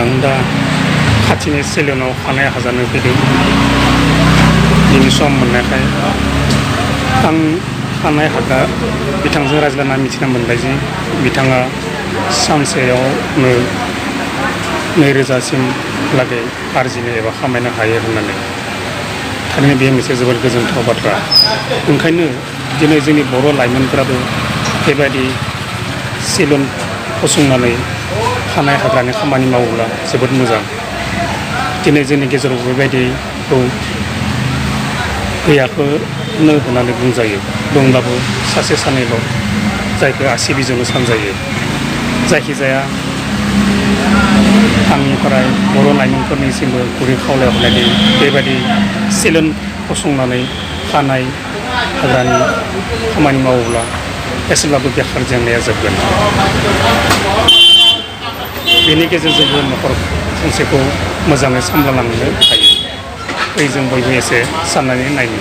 आं दा खाथिनि सेलुनाव खानाय हाजानो फैदों। दिनै सम मोननायखाय आं खानाय हाग्रा बिथांजों रायज्लायना मिथिना मोनबाय जे बिथाङा सानसेयावनो 2000सिम लागै आरजिनो एबा खामायनो हायो होननानै। थारैनो बेयो मोनसे जोबोद गोजोनथाव बाथ्रा। ओंखायनो दिनै जोंनि बर' लाइमोनफोराबो बेबायदि सेलुन फसंनानै खानाय हाग्रानि खामानि मावोब्ला जोबोद मोजां। दिनै जोंनि गेजेराव बेबायदिखौ गैयाखौनो होननानै बुंजायो। दंब्लाबो सासे सानैल' जायखौ आसि बिजौनो सानजायो। जायखिजाया आंनिफ्राय बर' लाइमोनफोरनिसिमबो गुरै खावलायहरनायनि बेबायदि सेलुन फसंनानै खानाय हाग्रानि खामानि मावोब्ला एसेब्लाबो बेखार जेंनाया जोबगोन। बेनि गेजेरजोंबो न'खर गंसेखौ मोजाङै सामलायलांनो हायो। जों बयबो एसे साननानै नायनो।